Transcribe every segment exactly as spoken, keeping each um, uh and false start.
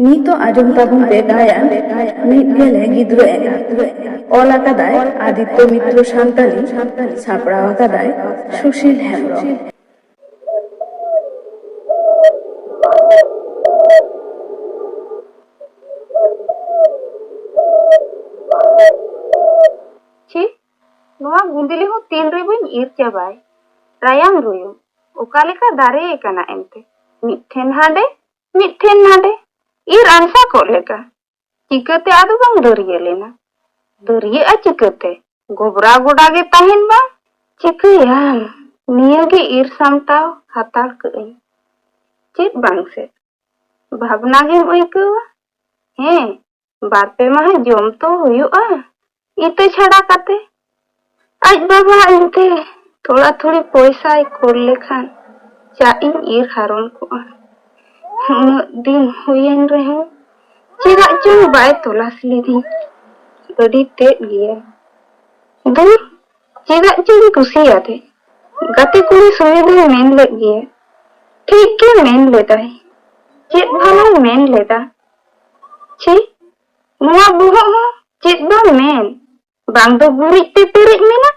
ᱱᱤᱛᱚᱜ ᱟᱸᱡᱚᱢ ᱛᱟᱵᱚᱱ ᱯᱮ ᱜᱟᱭᱟᱱ ᱢᱤᱫ ᱜᱮᱞᱮ ᱜᱤᱫᱽᱨᱟᱹ ᱮᱸᱜᱟᱛ᱾ ᱚᱞ ᱟᱠᱟᱫᱟᱭ ᱟᱫᱤᱛᱛᱚ ᱢᱤᱛᱨᱚ ᱥᱟᱱᱛᱟᱞᱤ, ᱥᱟᱯᱲᱟᱣ ᱟᱠᱟᱫᱟᱭ ᱥᱩᱥᱤᱞ ᱦᱮᱢᱵᱨᱚᱢ᱾ ᱪᱷᱤ, ᱱᱚᱣᱟ ᱜᱩᱸᱫᱽᱞᱤ ᱦᱚᱸ ᱛᱤᱱ ᱨᱮᱵᱚᱧ ᱤᱨ ᱪᱟᱵᱟᱭ? ᱨᱟᱭᱟᱝ ᱨᱩᱭᱩᱢ, ᱚᱠᱟ ᱞᱮᱠᱟ ᱫᱟᱨᱮ ᱟᱠᱟᱱᱟ ᱮᱱᱛᱮ? ᱢᱤᱫ ᱴᱷᱮᱱ ᱦᱟᱸᱰᱮ, ᱢᱤᱫ ᱴᱷᱮᱱ ᱱᱟᱰᱮ᱾ ᱤᱨ ᱟᱱᱥᱟ ᱠᱚᱜ ᱞᱮᱠᱟ᱾ ᱪᱤᱠᱟᱹᱛᱮ ᱟᱫᱚ ᱵᱟᱝ ᱫᱟᱹᱨᱭᱟᱹ ᱞᱮᱱᱟ? ᱫᱟᱹᱨᱭᱟᱹᱜᱼᱟ ᱪᱤᱠᱟᱹᱛᱮ? ᱜᱚᱵᱨᱟ ᱜᱚᱰᱟ ᱜᱮ ᱛᱟᱦᱮᱱ ᱵᱟᱝ᱾ ᱪᱤᱠᱟᱹᱭᱟᱢ, ᱱᱤᱭᱟᱹ ᱜᱮ ᱤᱨ ᱥᱟᱢᱴᱟᱣ ᱦᱟᱛᱟᱲ ᱠᱟᱹᱜ ᱟᱹᱧ᱾ ᱪᱮᱫ ᱵᱟᱝ ᱥᱮ? ᱵᱷᱟᱵᱽᱱᱟ ᱜᱮᱢ ᱟᱹᱭᱠᱟᱹᱣᱟ? ᱦᱮᱸ, ᱵᱟᱨ ᱯᱮ ᱢᱟᱦᱟ ᱡᱚᱢ ᱛᱚ ᱦᱩᱭᱩᱜᱼᱟ, ᱤᱛᱟᱹ ᱪᱷᱟᱲᱟ ᱠᱟᱛᱮ᱾ ᱟᱡ ᱵᱟᱵᱟ ᱮᱱᱛᱮ ᱛᱷᱚᱲᱟ ᱛᱷᱩᱲᱤ ᱯᱚᱭᱥᱟᱭ ᱠᱩᱞ ᱞᱮᱠᱷᱟᱱ ᱪᱟᱜ ᱤᱧ ᱤᱨ ᱦᱟᱨᱚᱱ ᱠᱚᱜᱼᱟ᱾ ᱩᱱᱟᱹᱜ ᱫᱤᱱ ᱦᱩᱭᱮᱱ ᱨᱮᱦᱚᱸ ᱪᱮᱫᱟᱜ ᱪᱚᱝ ᱵᱟᱭ ᱛᱚᱞᱟᱥ ᱞᱤᱫᱤᱧ᱾ ᱟᱹᱰᱤ ᱛᱮᱫ ᱜᱮᱭᱟ᱾ ᱫᱩᱨ, ᱪᱮᱫᱟᱜ ᱪᱚᱧ ᱠᱩᱥᱤᱭᱟᱫᱮ᱾ ᱜᱟᱛᱮ ᱠᱩᱲᱤ ᱥᱚᱢᱮᱛ ᱮ ᱢᱮᱱ ᱞᱮᱫ ᱜᱮᱭᱟ᱾ ᱴᱷᱤᱠ ᱜᱮ ᱢᱮᱱ ᱞᱮᱫᱟᱭ᱾ ᱪᱮᱫ ᱵᱷᱟᱞᱟᱭ ᱢᱮᱱ ᱞᱮᱫᱟ? ᱪᱷᱤ, ᱱᱚᱣᱟ ᱵᱚᱦᱚᱜ ᱦᱚᱸ ᱪᱮᱫ ᱵᱟᱢ ᱢᱮᱱ? ᱵᱟᱝ ᱫᱚ ᱜᱩᱨᱤᱡ ᱛᱮ ᱯᱮᱨᱮᱡ ᱢᱮᱱᱟᱜ,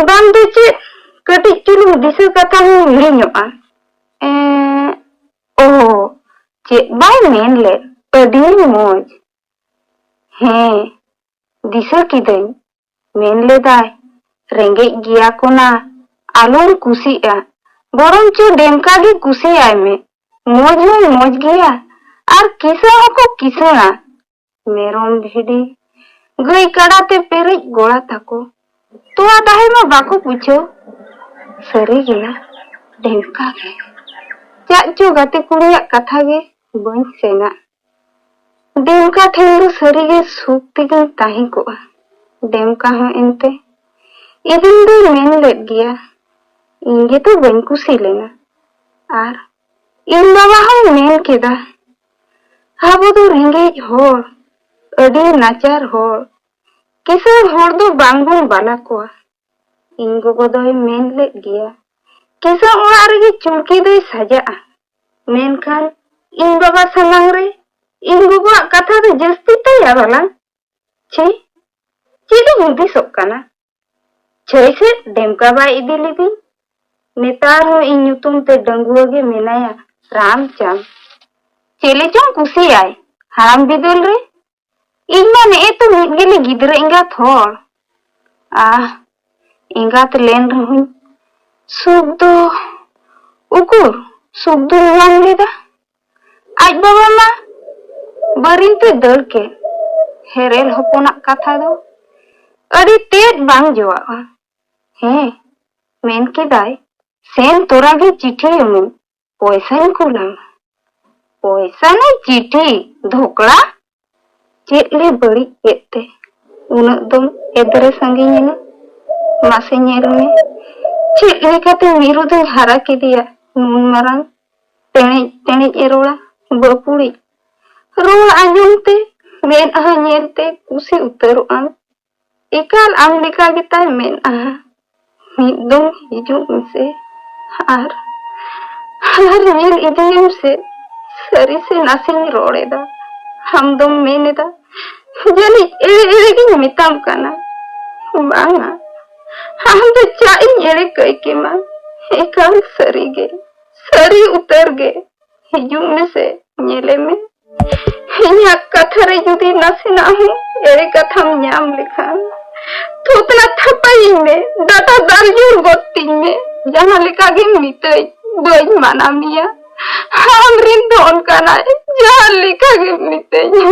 ᱵᱟᱝ ᱫᱚ ᱪᱮᱫ ᱠᱟᱹᱴᱤᱡ ᱪᱩᱞᱩᱝ ᱫᱤᱥᱟᱹ ᱠᱟᱛᱷᱟ ᱦᱚᱸ ᱦᱤᱲᱤᱧᱚᱜᱼᱟ᱾ ᱮᱸ, ᱳᱦᱳ, ᱪᱮᱫ ᱵᱟᱭ ᱢᱮᱱ ᱞᱮᱫ? ᱟᱹᱰᱤ ᱢᱚᱡᱽ᱾ ᱦᱮᱸ, ᱫᱤᱥᱟᱹ ᱠᱤᱫᱟᱹᱧ, ᱢᱮᱱ ᱞᱮᱫᱟᱭ, "ᱨᱮᱸᱜᱮᱡ ᱜᱮᱭᱟ ᱠᱚ ᱱᱟ, ᱟᱞᱚᱢ ᱠᱩᱥᱤᱜᱼᱟ, ᱵᱚᱨᱚᱝ ᱪᱚ ᱰᱮᱢᱠᱟ ᱜᱮ ᱠᱩᱥᱤᱭᱟᱭ ᱢᱮ, ᱢᱚᱡᱽ ᱦᱚᱸᱭ ᱢᱚᱡᱽ ᱜᱮᱭᱟ, ᱟᱨ ᱠᱤᱥᱟᱹᱬ ᱦᱚᱸᱠᱚ ᱠᱤᱥᱟᱹᱬᱟ, ᱢᱮᱨᱚᱢ ᱵᱷᱤᱰᱤ, ᱜᱟᱹᱭ ᱠᱟᱰᱟ ᱛᱮ ᱯᱮᱨᱮᱡ ᱜᱚᱲᱟ ᱛᱟᱠᱚ, ᱛᱚᱣᱟ ᱫᱟᱦᱮ ᱢᱟ ᱵᱟᱠᱚ ᱯᱩᱪᱷᱟᱹᱣ᱾" ᱥᱟᱹᱨᱤ ᱜᱮ ᱱᱟ, ᱰᱮᱢᱠᱟ ᱜᱮ᱾ ᱪᱟᱜ ᱪᱚ ᱜᱟᱛᱮ ᱠᱩᱲᱤᱭᱟᱜ ᱠᱟᱛᱷᱟ ᱜᱮ ᱵᱟᱹᱧ ᱥᱮᱱᱟᱜ᱾ ᱰᱮᱢᱠᱟ ᱴᱷᱮᱱ ᱫᱚ ᱥᱟᱹᱨᱤᱜᱮ ᱥᱩᱠ ᱛᱮᱜᱮᱧ ᱛᱟᱦᱮᱸ ᱠᱚᱜᱼᱟ᱾ ᱰᱮᱢᱠᱟ ᱦᱚᱸ ᱮᱱᱛᱮ ᱤᱫᱤᱧ ᱫᱚᱭ ᱢᱮᱱ ᱞᱮᱫ ᱜᱮᱭᱟ, ᱤᱧ ᱜᱮᱛᱚ ᱵᱟᱹᱧ ᱠᱩᱥᱤ ᱞᱮᱱᱟ᱾ ᱟᱨ ᱤᱧ ᱵᱟᱵᱟ ᱦᱚᱸᱭ ᱢᱮᱱ ᱠᱮᱫᱟ, "ᱟᱵᱚ ᱫᱚ ᱨᱮᱸᱜᱮᱡ ᱦᱚᱲ, ᱟᱹᱰᱤ ᱱᱟᱪᱟᱨ ᱦᱚᱲ, ᱠᱤᱥᱟᱹᱬ ᱦᱚᱲ ᱫᱚ ᱵᱟᱝᱵᱚᱱ ᱵᱟᱞᱟ ᱠᱚᱣᱟ᱾" ᱤᱧ ᱜᱚᱜᱚ ᱫᱚᱭ ᱢᱮᱱ ᱞᱮᱫ ᱜᱮᱭᱟ, "ᱠᱤᱥᱟᱹᱬ ᱚᱲᱟᱜ ᱨᱮᱜᱮ ᱪᱩᱲᱠᱤ ᱫᱚᱭ ᱥᱟᱡᱟᱜᱼᱟ, ᱢᱮᱱᱠᱷᱟᱱ ᱤᱧ ᱵᱟᱵᱟ ᱥᱟᱢᱟᱝ ᱨᱮ ᱤᱧ ᱜᱚᱜᱚᱣᱟᱜ ᱠᱟᱛᱷᱟ ᱫᱚ ᱡᱟᱹᱥᱛᱤ ᱛᱟᱭᱟ ᱵᱟᱞᱟ᱾ ᱪᱷᱤ, ᱪᱮᱫ ᱤᱧ ᱦᱩᱫᱤᱥᱚᱜ ᱠᱟᱱᱟ? ᱪᱷᱟᱹᱭ ᱥᱮᱫ ᱰᱮᱢᱠᱟ ᱵᱟᱭ ᱤᱫᱤ ᱞᱤᱫᱤᱧ᱾ ᱱᱮᱛᱟᱨ ᱦᱚᱸ ᱤᱧ ᱧᱩᱛᱩᱢ ᱛᱮ ᱰᱟᱺᱜᱩᱣᱟᱹ ᱜᱮ ᱢᱮᱱᱟᱭᱟ ᱨᱟᱢᱪᱟᱸᱫᱽ᱾ ᱪᱮᱞᱮ ᱪᱚᱝ ᱠᱩᱥᱤᱭᱟᱭ ᱦᱟᱲᱟᱢ ᱵᱤᱫᱟᱹᱞ ᱨᱮ᱾ ᱤᱧ ᱢᱟ ᱱᱮᱜᱼᱮ ᱛᱚ ᱢᱤᱫ ᱜᱮᱞᱮ ᱜᱤᱫᱽᱨᱟᱹ ᱮᱸᱜᱟᱛ ᱦᱚᱲ᱾ ᱟᱦ, ᱮᱸᱜᱟᱛ ᱞᱮᱱ ᱨᱮᱦᱚᱸᱧ ᱥᱩᱠ ᱫᱚ, ᱩᱠᱩᱨ ᱥᱩᱠ ᱫᱚᱧ ᱧᱟᱢ ᱞᱮᱫᱟ? ᱟᱡ ᱵᱟᱵᱟ ᱢᱟ ᱵᱟᱹᱨᱤᱱ ᱛᱮ ᱫᱟᱹᱲ ᱠᱮᱫ᱾ ᱦᱮᱨᱮᱞ ᱦᱚᱯᱚᱱᱟᱜ ᱠᱟᱛᱷᱟ ᱫᱚ ᱟᱹᱰᱤ ᱛᱮᱫ ᱵᱟᱝ ᱡᱚᱣᱟᱜᱼᱟ᱾ ᱦᱮᱸ, ᱢᱮᱱ ᱠᱮᱫᱟᱭ, "ᱥᱮᱱ ᱛᱚᱨᱟ ᱜᱮ ᱪᱤᱴᱷᱤ ᱮᱢᱟᱹᱧ, ᱯᱚᱭᱥᱟᱧ ᱠᱩᱞᱟᱢᱟ᱾" ᱯᱚᱭᱥᱟ ᱱᱮ ᱪᱤᱴᱷᱤ, ᱫᱷᱚᱠᱲᱟ? ᱪᱮᱫ ᱞᱮ ᱵᱟᱹᱲᱤᱡ ᱠᱮᱫ ᱛᱮ ᱩᱱᱟᱹᱜ ᱫᱚᱢ ᱮᱫᱽᱨᱮ ᱥᱟᱺᱜᱤᱧ ᱮᱱᱟ? ᱢᱟᱥᱮ ᱧᱮᱞ ᱢᱮ, ᱪᱮᱫ ᱞᱮᱠᱟᱛᱮ ᱢᱤᱨᱩ ᱫᱚᱧ ᱦᱟᱨᱟ ᱠᱮᱫᱮᱭᱟ ᱱᱩᱱ ᱢᱟᱨᱟᱝ᱾ ᱛᱮᱬᱮᱡ ᱛᱮᱬᱮᱡ ᱮ ᱨᱚᱲᱟ, ᱵᱟᱹᱯᱩᱲᱤᱡ᱾ ᱨᱚᱲ ᱟᱸᱡᱚᱢ ᱛᱮ, ᱢᱮᱫᱦᱟ ᱧᱮᱞ ᱛᱮ ᱠᱩᱥᱤ ᱩᱛᱟᱹᱨᱚᱜ ᱟᱢ᱾ ᱮᱠᱟᱞ ᱟᱢ ᱞᱮᱠᱟ ᱜᱮᱛᱟᱭ ᱢᱮᱫᱦᱟ᱾ ᱢᱤᱫ ᱫᱚᱢ ᱦᱤᱡᱩᱜ ᱢᱮᱥᱮ ᱟᱨ, ᱟᱨ ᱧᱮᱞ ᱤᱫᱤᱭᱮᱢ ᱥᱮ, ᱥᱟᱹᱨᱤ ᱥᱮ ᱱᱟᱥᱮᱧ ᱨᱚᱲ ᱮᱫᱟ᱾ ᱟᱢ ᱫᱚᱢ ᱢᱮᱱ ᱮᱫᱟ ᱡᱟᱹᱱᱤᱡ ᱮᱲᱮ ᱮᱲᱮ ᱜᱤᱧ ᱢᱮᱛᱟᱢ ᱠᱟᱱᱟ᱾ ᱵᱟᱝᱟ, ᱟᱢ ᱫᱚ ᱪᱟᱜ ᱤᱧ ᱮᱲᱮ ᱠᱟᱹᱭ ᱠᱮᱢᱟ᱾ ᱮᱠᱟᱞ ᱥᱟᱹᱨᱤ ᱜᱮ, ᱥᱟᱹᱨᱤ ᱩᱛᱟᱹᱨ ᱜᱮ᱾ ᱦᱤᱡᱩᱜ ᱢᱮᱥᱮ, ᱧᱮᱞᱮ ᱢᱮ᱾ ᱤᱧᱟᱜ ᱠᱟᱛᱷᱟ ᱨᱮ ᱡᱩᱫᱤ ᱱᱟᱥᱮᱱᱟᱜ ᱦᱚᱸ ᱮᱲᱮ ᱠᱟᱛᱷᱟᱢ ᱧᱟᱢ ᱞᱮᱠᱷᱟᱱ, ᱛᱷᱩᱛᱱᱟ ᱛᱷᱟᱯᱟᱭᱤᱧ ᱢᱮ, ᱰᱟᱴᱟ ᱫᱟᱞ ᱡᱳᱨ ᱜᱚᱫ ᱛᱤᱧ ᱢᱮ᱾ ᱡᱟᱦᱟᱸ ᱞᱮᱠᱟ ᱜᱮᱢ ᱢᱤᱛᱟᱹᱧ, ᱵᱟᱹᱧ ᱢᱟᱱᱟ ᱢᱮᱭᱟ᱾ ᱟᱢ ᱨᱤᱱ ᱫᱚ ᱚᱱᱠᱟᱱᱟᱭ, ᱡᱟᱦᱟᱸ ᱞᱮᱠᱟ ᱜᱮᱢ ᱢᱤᱛᱟᱹᱧ᱾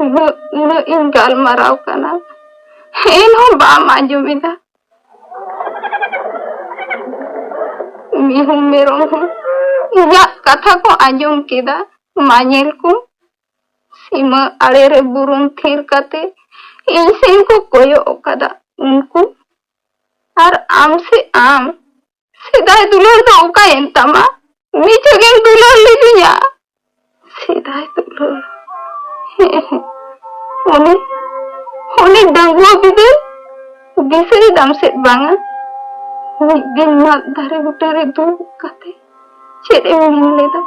ᱩᱱᱟᱹᱜ, ᱩᱱᱟᱹᱜ ᱤᱧ ᱜᱟᱞᱢᱟᱨᱟᱣ ᱠᱟᱱᱟ, ᱮᱱᱦᱚᱸ ᱵᱟᱢ ᱟᱸᱡᱚᱢ ᱮᱫᱟ᱾ ᱢᱤᱦᱩ ᱢᱮᱨᱚᱢ ᱦᱚᱸ ᱤᱧᱟᱜ ᱠᱟᱛᱷᱟ ᱠᱚ ᱟᱸᱡᱚᱢ ᱠᱮᱫᱟ᱾ ᱢᱟ ᱧᱮᱞ ᱠᱚ, ᱥᱤᱢᱟᱹ ᱟᱲᱮ ᱨᱮ ᱵᱩᱨᱩᱢ ᱛᱷᱤᱨ ᱠᱟᱛᱮ ᱤᱧ ᱥᱮᱱ ᱠᱚ ᱠᱚᱭᱚᱜ ᱟᱠᱟᱫᱟ ᱩᱱᱠᱩ᱾ ᱟᱨ ᱟᱢ ᱥᱮ ᱟᱢ, ᱥᱮᱫᱟᱭ ᱫᱩᱞᱟᱹᱲ ᱫᱚ ᱚᱠᱟᱭᱮᱱ ᱛᱟᱢᱟ? ᱢᱤᱪᱷᱟᱹ ᱜᱮᱢ ᱫᱩᱞᱟᱹᱲ ᱞᱤᱫᱤᱧᱟ᱾ ᱥᱮᱫᱟᱭ ᱫᱩᱞᱟᱹᱲ, ᱦᱮᱸ, ᱦᱮᱸ, ᱚᱱᱮ ᱩᱱᱤ ᱰᱟᱺᱜᱩᱣᱟᱹ ᱵᱤᱫᱟᱹᱞ ᱫᱤᱥᱟᱹᱭᱮᱫᱟᱢ ᱥᱮ ᱵᱟᱝᱟ? ᱢᱤᱫ ᱫᱤᱱ ᱢᱟᱫ ᱫᱟᱨᱮ ᱵᱩᱴᱟᱹ ᱨᱮ ᱫᱩᱲᱩᱵ ᱠᱟᱛᱮ ᱪᱮᱫ ᱮᱢ ᱢᱮᱱ ᱞᱮᱫᱟ?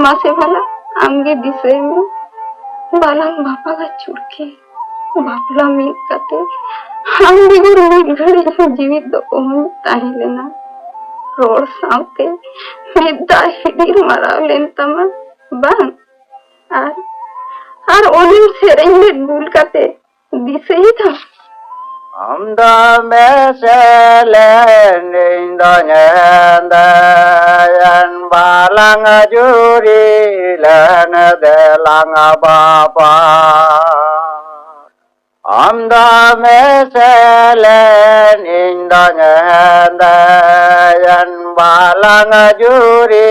ᱢᱟᱥᱮ ᱵᱷᱟᱞᱟ ᱟᱢᱜᱮ ᱫᱤᱥᱟᱹᱭ ᱢᱮ᱾ ᱵᱟᱞᱟᱝ ᱵᱟᱯᱞᱟ ᱪᱩᱲᱠᱤ, ᱵᱟᱯᱞᱟ ᱢᱤᱫ ᱠᱟᱛᱮ ᱟᱢ ᱵᱮᱜᱚᱨ ᱢᱤᱫ ᱜᱷᱟᱹᱲᱤᱡ ᱦᱚᱸ ᱡᱤᱣᱤᱫ ᱫᱚ ᱚᱦᱚᱧ ᱛᱟᱦᱮᱸ ᱞᱮᱱᱟ᱾ ᱨᱚᱲ ᱥᱟᱶᱛᱮ ᱢᱮᱫ ᱫᱟᱜ ᱦᱤᱰᱤᱨ ᱢᱟᱨᱟᱣ ᱞᱮᱱ ᱛᱟᱢᱟ ᱵᱟᱝ? ᱟᱨ, ᱟᱨ ᱚᱱᱮᱢ ᱥᱮᱨᱮᱧ ᱞᱮᱫ ᱵᱩᱞ ᱠᱟᱛᱮ ᱫᱤᱥᱟᱹᱭᱮᱫᱟᱢ? ᱟᱢ ᱫᱚᱢ ᱮᱥᱮᱞᱮᱱ, ᱤᱧ ᱫᱚᱧ ᱦᱮᱸᱫᱮᱭᱮᱱ, ᱵᱟᱞᱟᱝ ᱡᱩᱨᱤ ᱞᱮᱱ ᱫᱮᱞᱟᱝ ᱵᱟᱯᱟᱜ᱾ ᱟᱢ ᱫᱚᱢ ᱮᱥᱮᱞᱮᱱ, ᱤᱧ ᱫᱚᱧ ᱦᱮᱸᱫᱮᱭᱮᱱ, ᱵᱟᱞᱟᱝ ᱡᱩᱨᱤ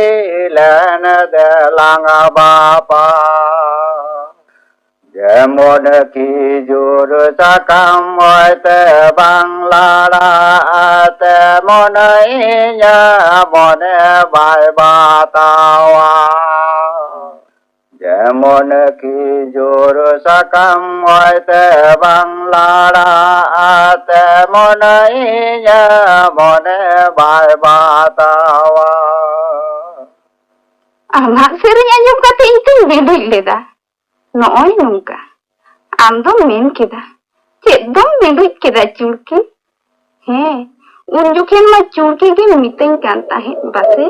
ᱞᱮᱱ ᱫᱮᱞᱟᱝ ᱵᱟᱯᱟᱜ᱾ ᱡᱮᱢᱚᱱ ᱠᱷᱤᱡᱩᱨ ᱥᱟᱠᱟᱢ ᱦᱚᱭᱛᱮ ᱵᱟᱝ ᱞᱟᱲᱟᱜᱼᱟ, ᱛᱮᱢᱚᱱ ᱤᱧᱟᱹᱜ ᱢᱚᱱᱮ ᱵᱟᱭ ᱵᱟᱛᱟᱣᱟ᱾ ᱡᱮᱢᱚᱱ ᱠᱷᱤᱡᱩᱨ ᱥᱟᱠᱟᱢ ᱦᱚᱭᱛᱮ ᱵᱟᱝ ᱞᱟᱲᱟᱜᱼᱟ, ᱛᱮᱢᱚᱱ ᱤᱧᱟᱹᱜ ᱢᱚᱱᱮ ᱵᱟᱭ ᱵᱟᱛᱟᱣᱟ᱾ ᱟᱢᱟᱜ ᱥᱮᱨᱮᱧ ᱟᱸᱡᱚᱢ ᱠᱟᱛᱮ ᱤᱧ ᱛᱚᱧ ᱵᱮᱸᱰᱩᱡ ᱞᱮᱫᱟ᱾ ᱱᱚᱜᱼᱚᱭ ᱱᱚᱝᱠᱟ᱾ ᱟᱢ ᱫᱚᱢ ᱢᱮᱱ ᱠᱮᱫᱟ, "ᱪᱮᱫ ᱫᱚᱢ ᱵᱮᱸᱰᱩᱡ ᱠᱮᱫᱟ ᱪᱩᱲᱠᱤ?" ᱦᱮᱸ, ᱩᱱ ᱡᱚᱠᱷᱮᱱ ᱢᱟ ᱪᱩᱲᱠᱤ ᱜᱮᱢ ᱢᱤᱛᱟᱹᱧ ᱠᱟᱱ ᱛᱟᱦᱮᱸᱫ ᱵᱟᱥᱮ?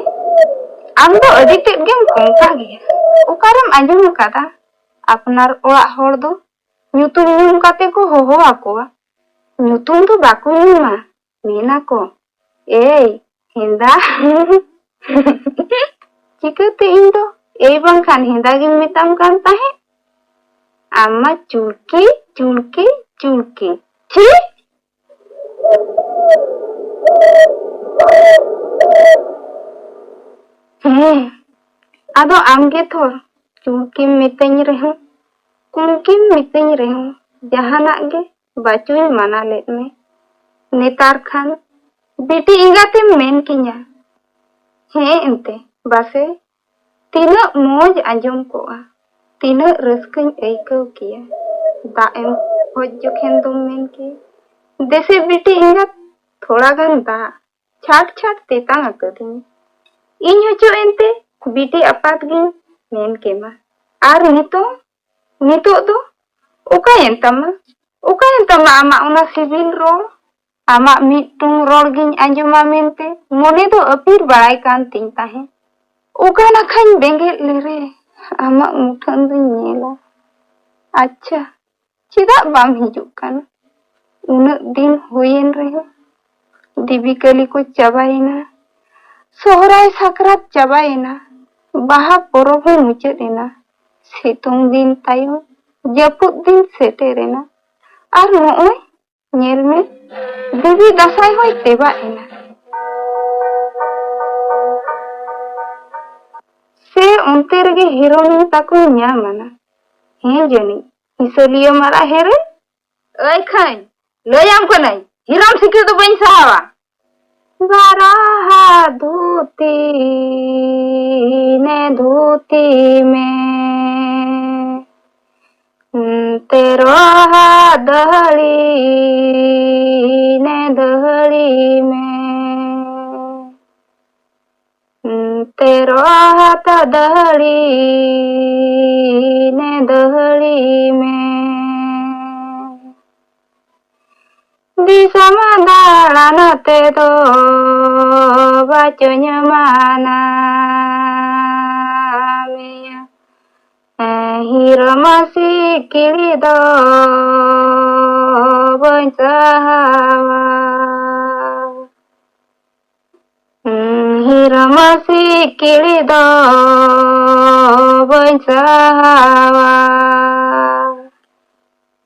ᱟᱢ ᱫᱚ ᱟᱹᱰᱤ ᱛᱮᱫ ᱜᱮᱢ ᱠᱚᱝᱠᱟ ᱜᱮᱭᱟ᱾ ᱚᱠᱟᱨᱮᱢ ᱟᱸᱡᱚᱢ ᱟᱠᱟᱫᱟ ᱟᱯᱱᱟᱨ ᱚᱲᱟᱜ ᱦᱚᱲ ᱫᱚ ᱧᱩᱛᱩᱢ ᱧᱩᱢ ᱠᱟᱛᱮ ᱠᱚ ᱦᱚᱦᱚ ᱟᱠᱚᱣᱟ? ᱧᱩᱛᱩᱢ ᱫᱚ ᱵᱟᱠᱚ ᱧᱩᱢᱟ, ᱢᱮᱱᱟᱠᱚ, "ᱮᱭ ᱦᱮᱸᱫᱟ!" ᱪᱤᱠᱟᱹᱛᱮ ᱤᱧ ᱫᱚ ᱮᱭ ᱵᱟᱝᱠᱷᱟᱱ ᱦᱮᱸᱫᱟ ᱜᱤᱧ ᱢᱮᱛᱟᱢ ᱠᱟᱱ ᱛᱟᱦᱮᱸᱫ? ᱟᱢ ᱢᱟ ᱪᱩᱲᱠᱤ, ᱪᱩᱲᱠᱤ, ᱪᱩᱲᱠᱤ᱾ ᱪᱷᱤ! ᱦᱮᱸ, ᱟᱫᱚ ᱟᱢᱜᱮ ᱛᱷᱚᱨ ᱪᱩᱲᱠᱤᱢ ᱢᱤᱛᱟᱹᱧ ᱨᱮᱦᱚᱸ, ᱠᱩᱲᱠᱤᱢ ᱢᱤᱛᱟᱹᱧ ᱨᱮᱦᱚᱸ, ᱡᱟᱦᱟᱱᱟᱜ ᱜᱮ ᱵᱟᱪᱚᱧ ᱢᱟᱱᱟ ᱞᱮᱫ ᱢᱮ᱾ ᱱᱮᱛᱟᱨ ᱠᱷᱟᱱ ᱵᱤᱴᱤ ᱮᱸᱜᱟᱛᱮᱢ ᱢᱮᱱ ᱠᱤᱧᱟ᱾ ᱦᱮᱸ ᱮᱱᱛᱮ, ᱵᱟᱥᱮ ᱛᱤᱱᱟᱹᱜ ᱢᱚᱡᱽ ᱟᱸᱡᱚᱢ ᱠᱚᱜᱼᱟ, ᱛᱤᱱᱟᱹᱜ ᱨᱟᱹᱥᱠᱟᱹᱧ ᱟᱹᱭᱠᱟᱹᱣ ᱠᱮᱭᱟ᱾ ᱫᱟᱜ ᱮᱢ ᱜᱚᱡ ᱡᱚᱠᱷᱮᱱ ᱫᱚᱢ ᱢᱮᱱ ᱠᱮ, ᱫᱮᱥᱮ ᱵᱤᱴᱤ ᱮᱸᱜᱟᱛ, ᱛᱷᱚᱲᱟ ᱜᱟᱱ ᱫᱟᱜ ᱪᱷᱟᱴ ᱪᱷᱟᱴ ᱛᱮᱛᱟᱝ ᱟᱠᱟᱫᱤᱧ᱾ ᱤᱧ ᱦᱚᱪᱚ ᱮᱱᱛᱮ ᱵᱤᱴᱤ ᱟᱯᱟᱛ ᱜᱤᱧ ᱢᱮᱱ ᱠᱮᱢᱟ᱾ ᱟᱨ ᱱᱤᱛᱚᱜ, ᱱᱤᱛᱚᱜ ᱫᱚ ᱚᱠᱟᱭᱮᱱ ᱛᱟᱢᱟ? ᱚᱠᱟᱭᱮᱱ ᱛᱟᱢᱟ ᱟᱢᱟᱜ ᱚᱱᱟ ᱥᱤᱵᱤᱞ ᱨᱚᱲ? ᱟᱢᱟᱜ ᱢᱤᱫᱴᱩᱝ ᱨᱚᱲ ᱜᱤᱧ ᱟᱸᱡᱚᱢᱟ ᱢᱮᱱᱛᱮ ᱢᱚᱱᱮ ᱫᱚ ᱟᱹᱯᱤᱨ ᱵᱟᱲᱟᱭ ᱠᱟᱱ ᱛᱤᱧ ᱛᱟᱦᱮᱸ᱾ ᱚᱠᱟ ᱱᱟᱠᱷᱟᱧ ᱵᱮᱸᱜᱮᱫ ᱞᱮᱨᱮ, ᱟᱢᱟᱜ ᱢᱩᱴᱷᱟᱹᱱ ᱫᱚᱧ ᱧᱮᱞᱟ᱾ ᱟᱪᱪᱷᱟ, ᱪᱮᱫᱟᱜ ᱵᱟᱢ ᱦᱤᱡᱩᱜ ᱠᱟᱱᱟ? ᱩᱱᱟᱹᱜ ᱫᱤᱱ ᱦᱩᱭᱮᱱ ᱨᱮᱦᱚᱸ ᱫᱮᱵᱤ ᱠᱟᱹᱞᱤ ᱠᱚ ᱪᱟᱵᱟᱭᱮᱱᱟ, ᱥᱚᱦᱨᱟᱭ ᱥᱟᱠᱨᱟᱛ ᱪᱟᱵᱟᱭᱮᱱᱟ, ᱵᱟᱦᱟ ᱯᱚᱨᱚᱵᱽ ᱦᱚᱸ ᱢᱩᱪᱟᱹᱫ ᱮᱱᱟ, ᱥᱤᱛᱩᱝ ᱫᱤᱱ ᱛᱟᱭᱚᱢ ᱡᱟᱹᱯᱩᱫ ᱫᱤᱱ ᱥᱮᱴᱮᱨᱮᱱᱟ, ᱟᱨ ᱱᱚᱜᱼᱚᱭ ᱧᱮᱞ ᱢᱮ, ᱫᱮᱵᱤ ᱫᱟᱸᱥᱟᱭ ᱦᱚᱸᱭ ᱛᱮᱵᱟᱜ ᱮᱱᱟ᱾ ᱥᱮ ᱚᱱᱛᱮ ᱨᱮᱜᱮ ᱦᱤᱨᱳᱢᱤ ᱛᱟᱠᱚᱧ ᱧᱟᱢ ᱟᱱᱟ? ᱦᱮᱸ ᱡᱟᱹᱱᱤᱡ, ᱦᱤᱥᱟᱹᱞᱤᱭᱟᱹ ᱢᱟᱨᱟᱜ ᱦᱮᱨᱮ᱾ ᱟᱹᱭ ᱠᱷᱟᱹᱧ, ᱞᱟᱹᱭᱟᱢ ᱠᱟᱹᱱᱟᱹᱧ, ᱦᱤᱨᱚᱢ ᱥᱤᱠᱲᱤ ᱫᱚ ᱵᱟᱹᱧ ᱥᱟᱦᱟᱣᱟ᱾ ᱵᱟᱨᱟᱦᱟ ᱫᱷᱩᱛᱤ ᱱᱮ ᱫᱷᱩᱛᱤ ᱢᱮ, ᱛᱮᱨᱚᱦᱟ ᱫᱟᱹᱦᱲᱤ ᱱᱮ ᱫᱟᱹᱦᱲᱤ ᱢᱮ᱾ ᱛᱮᱨᱚ ᱦᱟᱛ ᱫᱟᱹᱦᱲᱤ ᱱᱮ ᱫᱟᱹᱦᱲᱤ ᱢᱮ᱾ ᱫᱤᱥᱚᱢ ᱫᱟᱬᱟᱱ ᱛᱮᱫᱚ ᱵᱟᱪᱚᱧ ᱢᱟᱱᱟ ᱢᱮᱭᱟ, ᱦᱤᱨᱚᱢ ᱥᱤᱠᱲᱤ ᱫᱚ ᱵᱟᱹᱧ ᱥᱟᱦᱟᱣᱟ᱾ ᱦᱤᱨᱚᱢ ᱥᱤᱠᱲᱤ ᱫᱚ ᱵᱟᱹᱧ ᱥᱟᱦᱟᱣᱟ᱾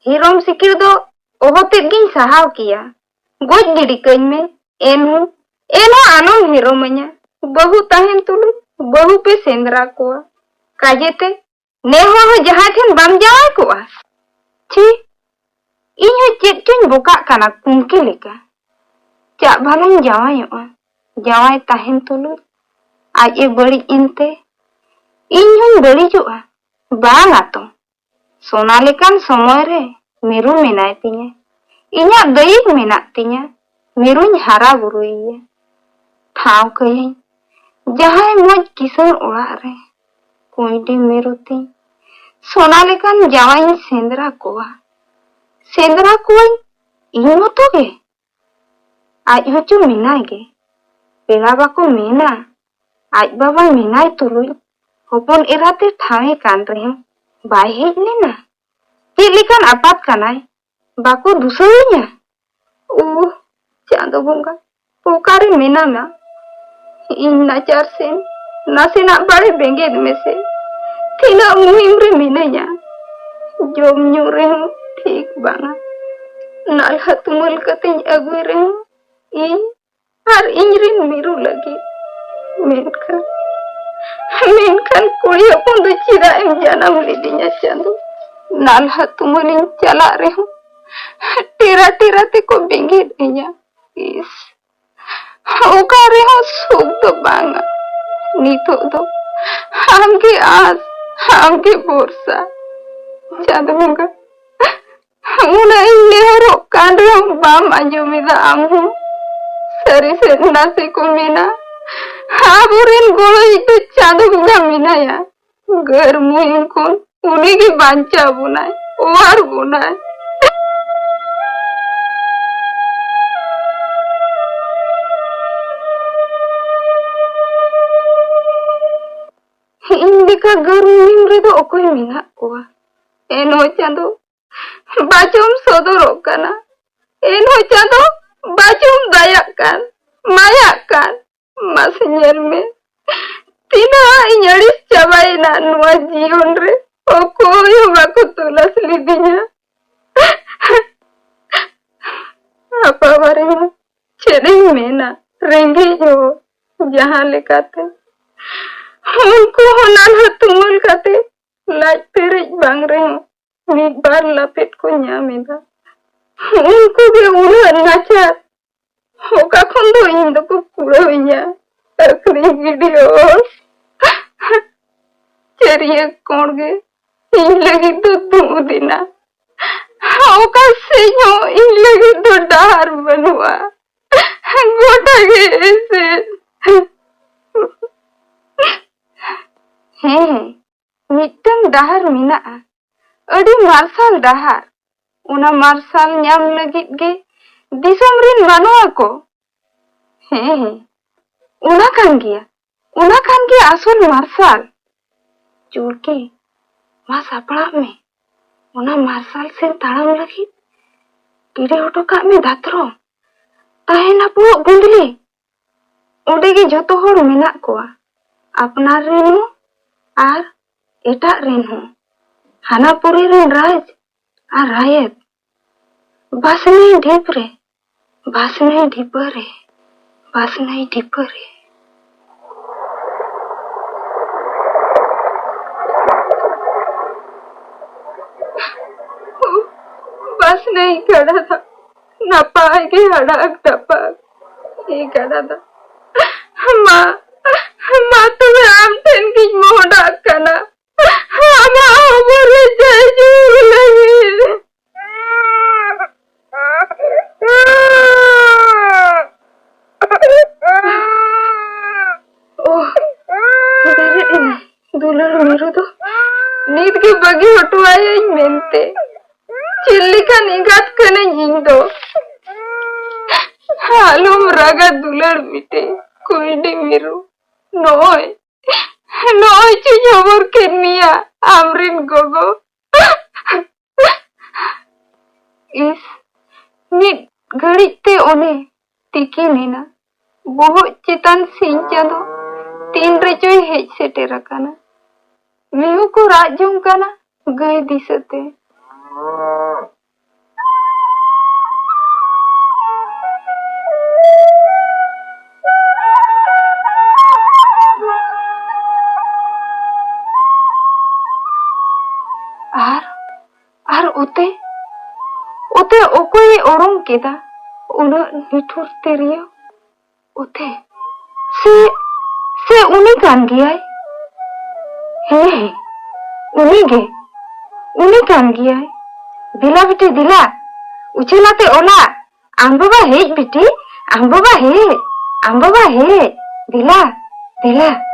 ᱦᱤᱨᱚᱢ ᱥᱤᱠᱲᱤ ᱫᱚ ᱚᱦᱚᱛᱮᱫ ᱜᱤᱧ ᱥᱟᱦᱟᱣ ᱠᱮᱭᱟ᱾ ᱜᱚᱡ ᱜᱤᱰᱤ ᱠᱟᱹᱧ ᱢᱮ᱾ ᱮᱱᱦᱚᱸ, ᱮᱱᱦᱚᱸ ᱟᱞᱚᱢ ᱦᱤᱨᱚᱢᱟᱹᱧᱟ᱾ ᱵᱟᱹᱦᱩ ᱛᱟᱦᱮᱱ ᱛᱩᱞᱩᱡ ᱵᱟᱹᱦᱩ ᱯᱮ ᱥᱮᱸᱫᱽᱨᱟ ᱠᱚᱣᱟ᱾ ᱠᱟᱡᱮᱛᱮ ᱱᱮ ᱦᱚᱲ ᱦᱚᱸ ᱡᱟᱦᱟᱸᱭ ᱴᱷᱮᱱ ᱵᱟᱢ ᱡᱟᱶᱟᱭ ᱠᱚᱜᱼᱟ? ᱪᱷᱤ, ᱤᱧ ᱦᱚᱸ ᱪᱮᱫ ᱪᱚᱧ ᱵᱚᱠᱟᱜ ᱠᱟᱱᱟ ᱠᱩᱝᱠᱤ ᱞᱮᱠᱟ᱾ ᱪᱟᱜ ᱵᱷᱟᱞᱟᱧ ᱡᱟᱶᱟᱭᱚᱜᱼᱟ᱾ ᱡᱟᱶᱟᱭ ᱛᱟᱦᱮᱱ ᱛᱩᱞᱩᱡ ᱟᱡ ᱮ ᱵᱟᱹᱲᱤᱡ ᱮᱱᱛᱮ ᱤᱧ ᱦᱚᱸᱧ ᱵᱟᱹᱲᱤᱡᱚᱜᱼᱟ? ᱵᱟᱝ ᱟᱛᱚ᱾ ᱥᱚᱱᱟ ᱞᱮᱠᱟᱱ ᱥᱚᱢᱚᱭ ᱨᱮ ᱢᱤᱨᱩ ᱢᱮᱱᱟᱭ ᱛᱤᱧᱟ᱾ ᱤᱧᱟᱜ ᱫᱟᱹᱭᱤᱠ ᱢᱮᱱᱟᱜ ᱛᱤᱧᱟ, ᱢᱤᱨᱩᱧ ᱦᱟᱨᱟ ᱵᱩᱨᱩᱭᱮᱭᱟ᱾ ᱴᱷᱟᱶ ᱠᱟᱹᱭᱟᱹᱧ ᱡᱟᱦᱟᱸᱭ ᱢᱚᱡᱽ ᱠᱤᱥᱟᱹᱬ ᱚᱲᱟᱜ ᱨᱮ᱾ ᱠᱩᱸᱭᱰᱤ ᱢᱤᱨᱩ ᱛᱤᱧ ᱥᱚᱱᱟ ᱞᱮᱠᱟᱱ ᱡᱟᱶᱟᱭᱤᱧ ᱥᱮᱸᱫᱽᱨᱟ ᱠᱚᱣᱟ᱾ ᱥᱮᱸᱫᱽᱨᱟ ᱠᱚᱣᱟᱧ ᱤᱧ ᱢᱚᱛᱚ ᱜᱮ᱾ ᱟᱡ ᱦᱚᱸᱪᱚ ᱢᱮᱱᱟᱭ ᱜᱮ᱾ ᱯᱮᱲᱟ ᱵᱟᱠᱚ ᱢᱮᱱᱟ, ᱟᱡ ᱵᱟᱵᱟ ᱢᱮᱱᱟᱭ ᱛᱩᱞᱩᱡ ᱦᱚᱯᱚᱱ ᱮᱨᱟᱛᱮ ᱴᱷᱟᱶᱮ ᱠᱟᱱ ᱨᱮᱦᱚᱸ ᱵᱟᱭ ᱦᱮᱡ ᱞᱮᱱᱟ᱾ ᱪᱮᱫ ᱞᱮᱠᱟᱱ ᱟᱯᱟᱛ ᱠᱟᱱᱟᱭ, ᱵᱟᱠᱚ ᱫᱩᱥᱟᱹᱣᱤᱧᱟ? ᱳᱦ, ᱪᱟᱸᱫᱚ ᱵᱚᱸᱜᱟ, ᱚᱠᱟᱨᱮ ᱢᱮᱱᱟᱢᱟ? ᱤᱧ ᱱᱟᱪᱟᱨ ᱥᱮᱱ ᱱᱟᱥᱮᱱᱟᱜ ᱵᱟᱲᱮ ᱵᱮᱸᱜᱮᱫ ᱢᱮᱥᱮ᱾ ᱛᱤᱱᱟᱹᱜ ᱢᱩᱦᱤᱢ ᱨᱮ ᱢᱤᱱᱟᱹᱧᱟ᱾ ᱡᱚᱢ ᱧᱩ ᱨᱮᱦᱚᱸ ᱴᱷᱤᱠ ᱵᱟᱝᱟ᱾ ᱱᱟᱞᱦᱟ ᱛᱩᱢᱟᱹᱞ ᱠᱟᱛᱮᱧ ᱟᱹᱜᱩᱭ ᱨᱮᱦᱚᱸ ᱤᱧ ᱟᱨ ᱤᱧ ᱨᱤᱱ ᱢᱤᱨᱩ ᱞᱟᱹᱜᱤᱫ᱾ ᱢᱮᱱᱠᱷᱟᱱ, ᱢᱮᱱᱠᱷᱟᱱ ᱠᱩᱲᱤ ᱦᱚᱯᱚᱱ ᱫᱚ ᱪᱮᱫᱟᱜ ᱮᱢ ᱡᱟᱱᱟᱢ ᱞᱤᱫᱤᱧᱟ ᱪᱟᱸᱫᱚ? ᱱᱟᱞᱦᱟ ᱛᱩᱢᱟᱹᱞᱤᱧ ᱪᱟᱞᱟᱜ ᱨᱮᱦᱚᱸ ᱴᱮᱨᱟ ᱴᱮᱨᱟ ᱛᱮᱠᱚ ᱵᱮᱸᱜᱮᱫ ᱤᱧᱟ᱾ ᱤᱥ, ᱚᱠᱟ ᱨᱮᱦᱚᱸ ᱥᱩᱠ ᱫᱚ ᱵᱟᱝᱟ᱾ ᱱᱤᱛᱚᱜ ᱫᱚ ᱟᱢᱜᱮ ᱟᱸᱥ, ᱟᱢᱜᱮ ᱵᱷᱚᱨᱥᱟ᱾ ᱪᱟᱸᱫᱚ ᱵᱚᱸᱜᱟ, ᱩᱱᱟᱹᱜ ᱤᱧ ᱱᱮᱦᱚᱨᱚᱜ ᱠᱟᱱ ᱨᱮᱦᱚᱸ ᱵᱟᱢ ᱟᱸᱡᱚᱢᱮᱫᱟ ᱟᱢ ᱦᱚᱸ᱾ ᱥᱟᱹᱨᱤ ᱥᱟᱹᱨᱤ ᱱᱟᱥᱮ ᱠᱚ ᱢᱮᱱᱟ, ᱟᱵᱚᱨᱮᱱ ᱜᱚᱲᱚᱭᱤᱡ ᱫᱚ ᱪᱟᱸᱫᱚ ᱵᱚᱸᱜᱟ ᱢᱮᱱᱟᱭᱟ᱾ ᱜᱟᱹᱨ ᱢᱩᱦᱤᱢ ᱠᱷᱚᱱ ᱩᱱᱤᱜᱮ ᱵᱟᱧᱪᱟᱣ ᱵᱚᱱᱟᱭ, ᱚᱣᱟᱨ ᱵᱚᱱᱟᱭ᱾ ᱤᱧ ᱞᱮᱠᱟ ᱜᱟᱹᱨ ᱢᱩᱦᱤᱢ ᱨᱮᱫᱚ ᱚᱠᱚᱭ ᱢᱮᱱᱟᱜ ᱠᱚᱣᱟ? ᱮᱱᱦᱚᱸ ᱪᱟᱸᱫᱚ, ᱵᱟᱪᱚᱢ ᱥᱚᱫᱚᱨᱚᱜ ᱠᱟᱱᱟ᱾ ᱮᱱᱦᱚᱸ ᱪᱟᱸᱫᱚ, ᱵᱟᱪᱚᱢ ᱫᱟᱭᱟᱜ ᱠᱟᱱ, ᱢᱟᱭᱟᱜ ᱠᱟᱱ᱾ ᱢᱟᱥᱮ ᱧᱮᱞ ᱢᱮ, ᱛᱤᱱᱟᱹᱜ ᱤᱧ ᱟᱹᱲᱤᱥ ᱪᱟᱵᱟᱭᱮᱱᱟ ᱱᱚᱣᱟ ᱡᱤᱭᱚᱱ ᱨᱮ᱾ ᱚᱠᱚᱭ ᱦᱚᱸ ᱵᱟᱠᱚ ᱛᱚᱞᱟᱥ ᱞᱤᱫᱤᱧᱟ᱾ ᱟᱯᱟ ᱵᱟᱨᱮ ᱦᱚᱸ ᱪᱮᱫ ᱤᱧ ᱢᱮᱱᱟ, ᱨᱮᱸᱜᱮᱡ ᱦᱚᱲ ᱡᱟᱦᱟᱸ ᱞᱮᱠᱟᱛᱮ᱾ ᱩᱱᱠᱩ ᱦᱚᱸ ᱱᱟᱞᱦᱟ ᱛᱩᱢᱟᱹᱞ ᱠᱟᱛᱮ ᱞᱟᱡ ᱯᱮᱨᱮᱡ ᱵᱟᱝ ᱨᱮᱦᱚᱸ ᱢᱤᱫ ᱵᱟᱨ ᱞᱟᱯᱮᱫ ᱠᱚ ᱧᱟᱢ ᱮᱫᱟ᱾ ᱩᱱᱠᱩ ᱜᱮ ᱩᱱᱟᱹᱜ ᱱᱟᱪᱟᱨ, ᱚᱠᱟ ᱠᱷᱚᱱ ᱫᱚ ᱤᱧ ᱫᱚᱠᱚ ᱠᱩᱲᱟᱹᱣᱤᱧᱟ? ᱟᱹᱠᱷᱨᱤᱧ ᱜᱤᱰᱤ ᱦᱚᱲ᱾ ᱪᱟᱹᱨᱤᱭᱟᱹ ᱠᱚᱬ ᱜᱮ ᱤᱧ ᱞᱟᱹᱜᱤᱫ ᱫᱚ ᱫᱩᱸᱫ ᱮᱱᱟ᱾ ᱚᱠᱟ ᱥᱮᱫ ᱦᱚᱸ ᱤᱧ ᱞᱟᱹᱜᱤᱫ ᱫᱚ ᱰᱟᱦᱟᱨ ᱵᱟᱹᱱᱩᱜᱼᱟ᱾ ᱜᱚᱴᱟ ᱜᱮ ᱮᱥᱮᱫ᱾ ᱦᱮᱸ, ᱢᱤᱫᱴᱟᱝ ᱰᱟᱦᱟᱨ ᱢᱮᱱᱟᱜᱼᱟ, ᱟᱹᱰᱤ ᱢᱟᱨᱥᱟᱞ ᱰᱟᱦᱟᱨ᱾ ᱚᱱᱟ ᱢᱟᱨᱥᱟᱞ ᱧᱟᱢ ᱞᱟᱹᱜᱤᱫ ᱜᱮ ᱫᱤᱥᱚᱢ ᱨᱤᱱ ᱢᱟᱱᱣᱟ ᱠᱚ᱾ ᱦᱮᱸ, ᱦᱮᱸ, ᱚᱱᱟ ᱠᱟᱱ ᱜᱮᱭᱟ, ᱚᱱᱟ ᱠᱟᱱ ᱜᱮᱭᱟ ᱟᱥᱚᱞ ᱢᱟᱨᱥᱟᱞ᱾ ᱪᱩᱲᱠᱤ, ᱢᱟ ᱥᱟᱯᱲᱟᱜ ᱢᱮ, ᱚᱱᱟ ᱢᱟᱨᱥᱟᱞ ᱥᱮᱫ ᱛᱟᱲᱟᱢ ᱞᱟᱹᱜᱤᱫ ᱜᱤᱰᱤ ᱦᱚᱴᱚ ᱠᱟᱜ ᱢᱮ ᱫᱟᱛᱨᱚᱢ᱾ ᱛᱟᱦᱮᱱᱟ ᱯᱩᱨᱟᱹ ᱜᱩᱸᱫᱽᱞᱤ᱾ ᱚᱸᱰᱮ ᱜᱮ ᱡᱚᱛᱚ ᱦᱚᱲ ᱢᱮᱱᱟᱜ ᱠᱚᱣᱟ, ᱟᱯᱱᱟᱨ ᱨᱮᱱ ᱦᱚᱸ ᱟᱨ ᱮᱴᱟᱜ ᱨᱮᱱ ᱦᱚᱸ, ᱦᱟᱱᱟ ᱯᱩᱨᱤ ᱨᱮᱱ ᱨᱟᱡᱽ ᱟᱨ ᱨᱟᱭᱮᱛ᱾ ᱵᱟᱥᱱᱟᱭ ᱰᱷᱤᱯ ᱨᱮ, ᱵᱟᱥᱱᱟᱭ ᱰᱷᱤᱯᱟᱹ ᱨᱮ, ᱵᱟᱥᱱᱟᱭ ᱰᱷᱤᱯᱟᱹ ᱨᱮ᱾ ᱵᱟᱥᱱᱟᱭ ᱜᱟᱰᱟ ᱫᱚ ᱱᱟᱯᱟᱭ ᱜᱮ ᱟᱲᱟᱜ ᱰᱟᱯᱟᱜ᱾ ᱮ ᱜᱟᱰᱟ ᱫᱚ, ᱢᱟ, ᱢᱟ ᱛᱚᱵᱮ ᱟᱢ ᱴᱷᱮᱱ ᱜᱤᱧ ᱢᱚᱦᱰᱟᱜ ᱠᱟᱱᱟ, ᱟᱢᱟᱜ ᱦᱚᱵᱚᱨ ᱨᱮ ᱡᱟᱭ ᱡᱩᱨ ᱞᱟᱹᱜᱤᱫ᱾ ᱳᱦ, ᱵᱮᱨᱮᱫ ᱮᱱᱟᱭ ᱫᱩᱞᱟᱹᱲ ᱢᱤᱨᱩ ᱫᱚ᱾ ᱱᱤᱛ ᱜᱮ ᱵᱟᱹᱜᱤ ᱦᱚᱴᱚ ᱟᱭᱟᱹᱧ ᱢᱮᱱᱛᱮ᱾ ᱪᱮᱫ ᱞᱮᱠᱟᱱ ᱮᱸᱜᱟᱛ ᱠᱟᱹᱱᱟᱹᱧ ᱤᱧ ᱫᱚ? ᱟᱞᱚᱢ ᱨᱟᱜᱟ ᱫᱩᱞᱟᱹᱲ ᱵᱤᱴᱤ, ᱠᱩᱸᱭᱰᱤ ᱢᱤᱨᱩ᱾ ᱱᱚᱜᱼᱚᱭ, ᱱᱚᱜᱼᱚᱭ ᱪᱚᱧ ᱦᱚᱵᱚᱨ ᱠᱮᱫ ᱢᱮᱭᱟ, ᱟᱢᱨᱤᱱ ᱜᱚᱜᱚ᱾ ᱤᱥ, ᱢᱤᱫ ᱜᱷᱟᱹᱲᱤᱡ ᱛᱮ ᱚᱱᱮ ᱛᱤᱠᱤᱱ ᱮᱱᱟ᱾ ᱵᱚᱦᱚᱜ ᱪᱮᱛᱟᱱ ᱥᱤᱧ ᱪᱟᱸᱫᱚ ᱛᱤᱱ ᱨᱮᱪᱚᱭ ᱦᱮᱡ ᱥᱮᱴᱮᱨ ᱟᱠᱟᱱᱟ᱾ ᱢᱤᱦᱩ ᱠᱚ ᱨᱟᱜ ᱡᱚᱝ ᱠᱟᱱᱟ ᱜᱟᱹᱭ ᱫᱤᱥᱟᱹᱛᱮ᱾ ᱟᱨ, ᱟᱨ ᱚᱛᱮ, ᱚᱛᱮ ᱚᱠᱚᱭᱮ ᱚᱨᱚᱝ ᱠᱮᱫᱟ ᱩᱱᱟᱹᱜ ᱱᱤᱴᱷᱩᱨ ᱛᱤᱨᱭᱳ? ᱚᱛᱮ, ᱥᱮ, ᱥᱮ ᱩᱱᱤ ᱠᱟᱱ ᱜᱮᱭᱟᱭ? ᱦᱮᱸ, ᱦᱮᱸ, ᱩᱱᱤ ᱜᱮ, ᱩᱱᱤ ᱠᱟᱱ ᱜᱮᱭᱟᱭ᱾ ᱫᱮᱞᱟ ᱵᱤᱴᱤ ᱫᱮᱞᱟ, ᱩᱪᱷᱟᱹᱞᱟᱛᱮ ᱚᱞᱟ, ᱟᱢ ᱵᱟᱵᱟ ᱦᱮᱡ ᱵᱤᱴᱤ, ᱟᱢ ᱵᱟᱵᱟ ᱦᱮᱡ, ᱟᱢ ᱵᱟᱵᱟ ᱦᱮᱡ, ᱫᱮᱞᱟ, ᱫᱮᱞᱟ᱾